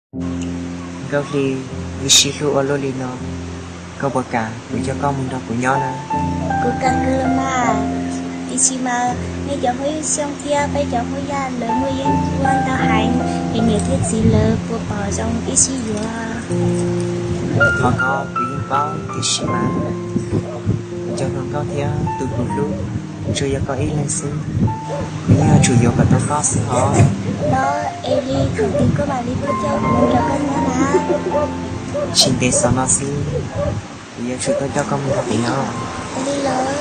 Nkauj Hli, wb sib hlub ua luaj li no, koj puas kam kuv coj koj mus nrog kuv nyob na? Kuv kam kawg los mas, tiam sis mas nej cov Hmoob Xyooj thiab peb cov Hmoob Yaj lawv muaj yeeb ncuab ntau heev, es niam thiab txiv lawv puas pom zoo wb sib yuav? Qhov ko kuv yeej paub, tiam sis mas kuv cov hluas nkauj thiab tus kuv hlub tsuas yog koj ib leeg xwb, kuv yeej yuav tsum yuav kom tau koj xwb os. Los es li thaum twg koj mam li tuaj coj kuv nrog koj nyob na? Tsis ntev xaus no xwb, kuv yuav tsum tuaj coj koj mus nrog kuv nyob. Li los.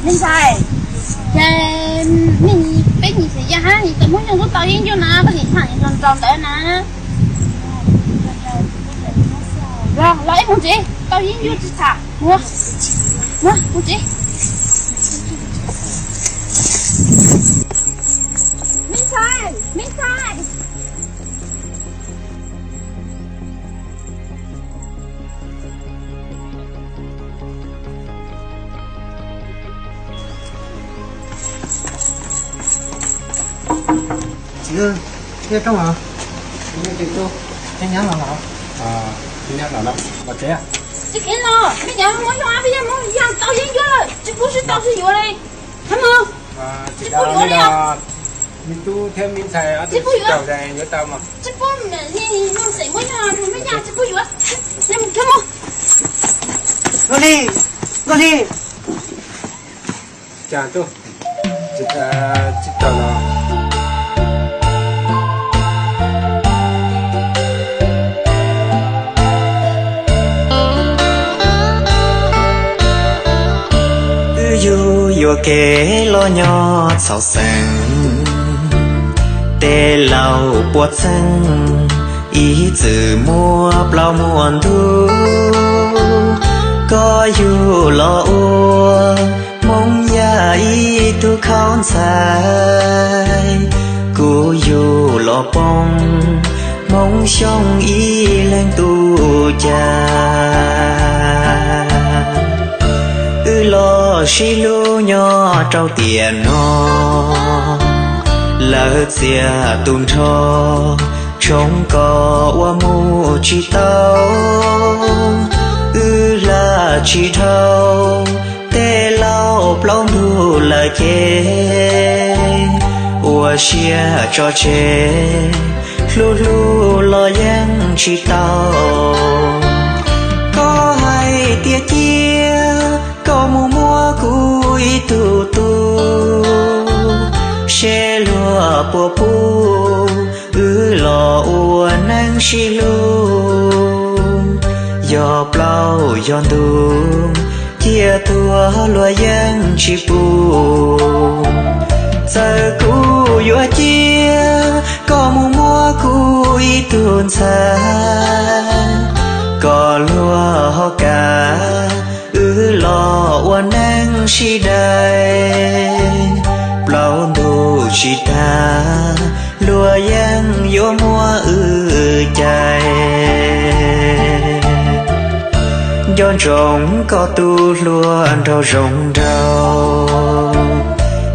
Me ntxhais, ces nej peb nyias xav yog hab tau muab Xyooj tau yeeb ncuab na, koj nim tham nrov nrov ntawd na. Los ib mus ntxiv, tau yeeb ncuab tsis tham, mus, mus ntxiv. Me ntxhais, me ntxhais. Tsis khiav los, mej cov muab Xyooj ab, peb yeej muab Xyooj tau yeeb ncuab lawm, tsis pub sib tau sib yuav li. Tsis pub yuav li os. Tsis pub yuav. Tsis pub, nej xeem muab Xyooj rau mej nyaj, tsis pub yuav. Nkauj Hli, Nkauj Hli. Wb yug yuam kev los nyob txhaum xeeb, tej laus puav txheej ib txwm muaj plaub muaj ntug. Koj yug los ua Hmoob Yaj ib tug khaub ntxhais, kuv yug los poob Hmoob Xyooj ib leeg tus cai. Wb los sib hlub nyob rau tiam no, lawv txias tus nrho, tshoob koj ua mus tsis tau. Wb hla tsis dhau, tej laus plaub ntug lawm ces ua siab tso tseg, hlub hlub los yeej tsis tau. Koj hais tias cia koj mus muab kuv ib tug tub, seb luag puas pub wb los ua neej sib hlub. Yog plaub yog ntug, cia tuag luag yeej tsis pub. Txawm kuv yuav cia koj mus muab kuv ib tug ntxhais, kom luag ho kam wb los ua neej sib dai. Plaub ntug tsis tag, luag yeej yuav muab wb cais. Nco ntsoov koj tus hluas nraug zoo nraug,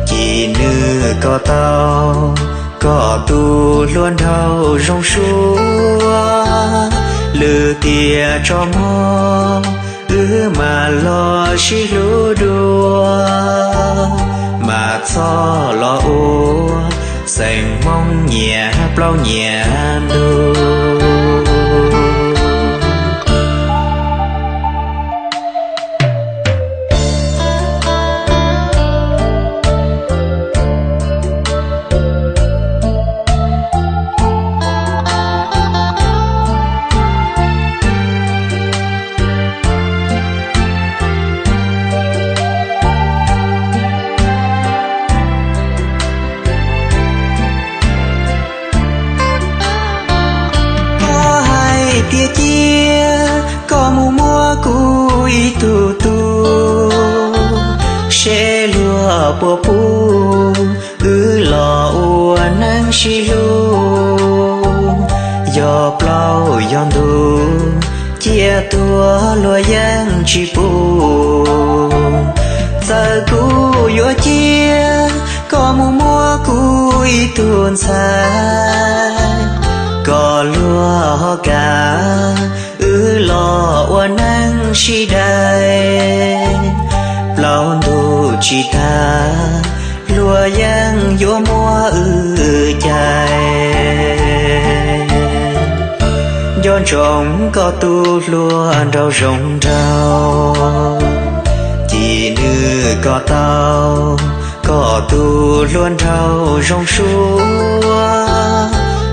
ci nws koj tau, koj tus hluas nraug zoo suab. Lwm tiam tso mog, wb mam los sib hlub dua, mas txhob los ua xeem Hmoob nyias plaub nyias ntug. Koj hais tias cia koj mus muab kuv ib tug tub, seb luag puas pub wb los ua neej sib hlub. Yog plaub yog ntug, cia tuag luag yeej tsis pub. Txawm kuv yuav Ib tug ntxhais, koj luag ho kam wb los ua neej sib dai. Plaub ntug tsis tag, luag yeej yuav muab wb cais. Nco ntsoov koj tus hluas nraug zoo nraug, ci nws koj tau koj tus hluas nraug zoo suab.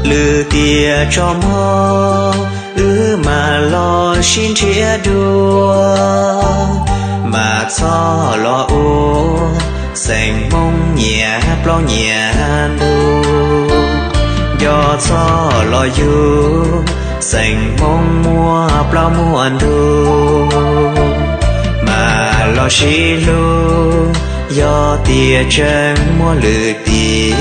Lwm tiam tso mog, wb mam los sib nrhiav dua, mas txhob los ua xeem Hmoob nyias plaub nyias ntug. Nco txhob los yug xeem Hmoob muaj plaub muaj ntug, mas los sib hlub yog tiam tseeb muaj lwm tiam.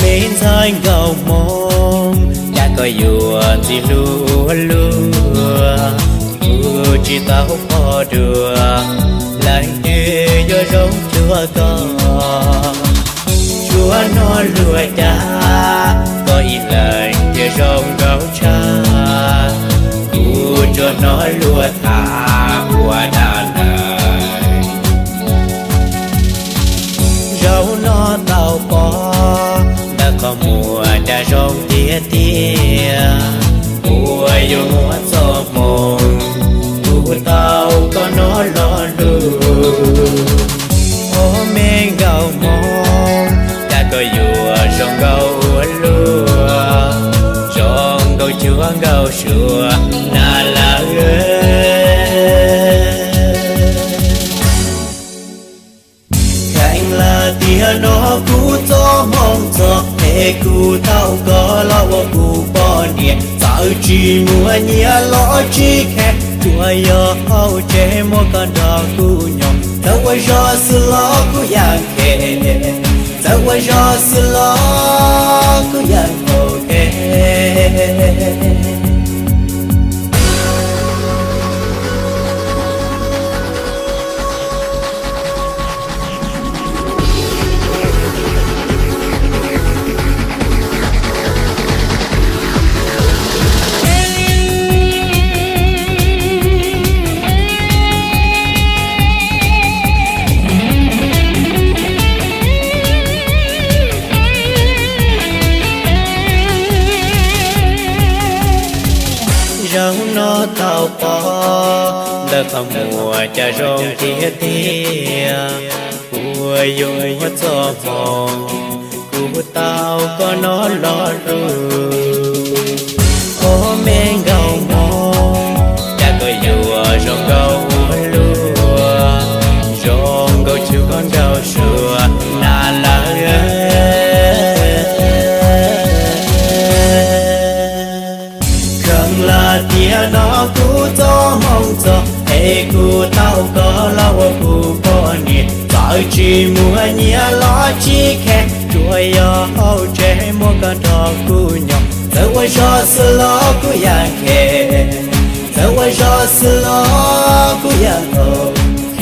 Me ntxhais nkauj Hmoob, cas koj yuav ntxim hlub luag, kuv tsis tau pom dua leej twg yuav zoo cuag koj. Tsuas hnov luag cas koj ib leeg thiaj zoo nkauj tshaj, kuv tsuas hnov luag tham ua dab ntawd. Zaum no tau pom ntawm qhov muag cas zoo tiag tiag, uas yuav muaj txoj hmoo kuv tau koj no lo lus. Ob me nkauj Hmoob, cas koj yuav zoo nkauj ua luaj, zoo nkauj cuag nkauj suav na lawm. Kheev lawm tiam no kuv txoj hmoo txog, es kuv tau koj los ua kuv poj niam. Txawm tsis muaj nyiaj los tsis kheev, tsuas yog hauv tsev muaj koj nrog kuv nyob. Txawm ua zog xwb los kuv yeej kheev, txawm ua zog xwb los kuv yeej ok. Zaum no tau pom ntawm qhov muag cas zoo tiag tiag, uas yuav muaj txoj hmoo kuv tau koj no lo lus. Ob me nkauj Hmoob, cas koj yuav zoo nkauj ua luaj, zoo nkauj cuag nkauj suav na lawm. Kheev lawm tiam no kuv txoj hmoo txog, es kuv tau koj los ua kuv poj niam. Txawm tsis muaj nyiaj los tsis kheev, tsuas yog hauv tsev muaj koj nrog kuv nyob. Txawm ua zog xwb los kuv yeej kheev, Zos xwb los kuj yeej ok.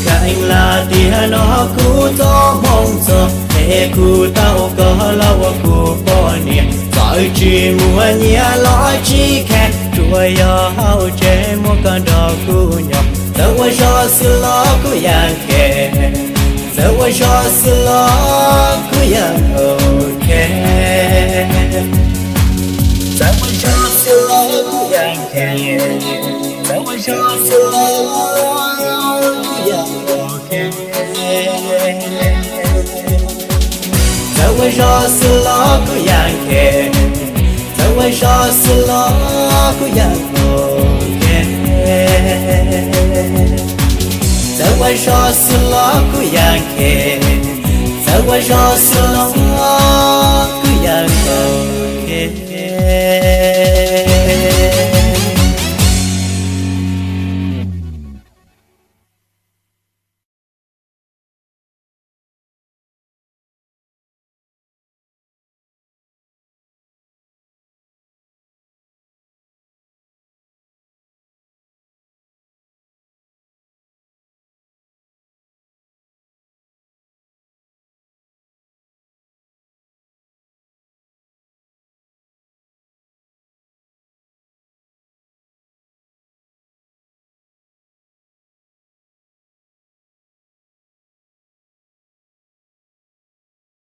Kheev lam tias no kuv txoj hmoo txog es kuv tau koj los ua kuv poj niam. Txawm tsis muaj nyiaj los tsis kheev, tsuas yog hauv tsev muaj koj nrog kuv nyob. Txawm ua zos xwb los kuj yeej kheev, txawm ua zos xwb los kuj yeej ok. Txawm ua zos xwb los kuj yeej kheev, txawm ua zos xwb los kuj yeej ok. Txawm ua zos xwb los kuj yeej kheev, txawm ua zos xwb los kuj yeej ok. Txawm ua zos xwb los kuj yeej kheev, txawm ua zos xwb los kuj yeej ok.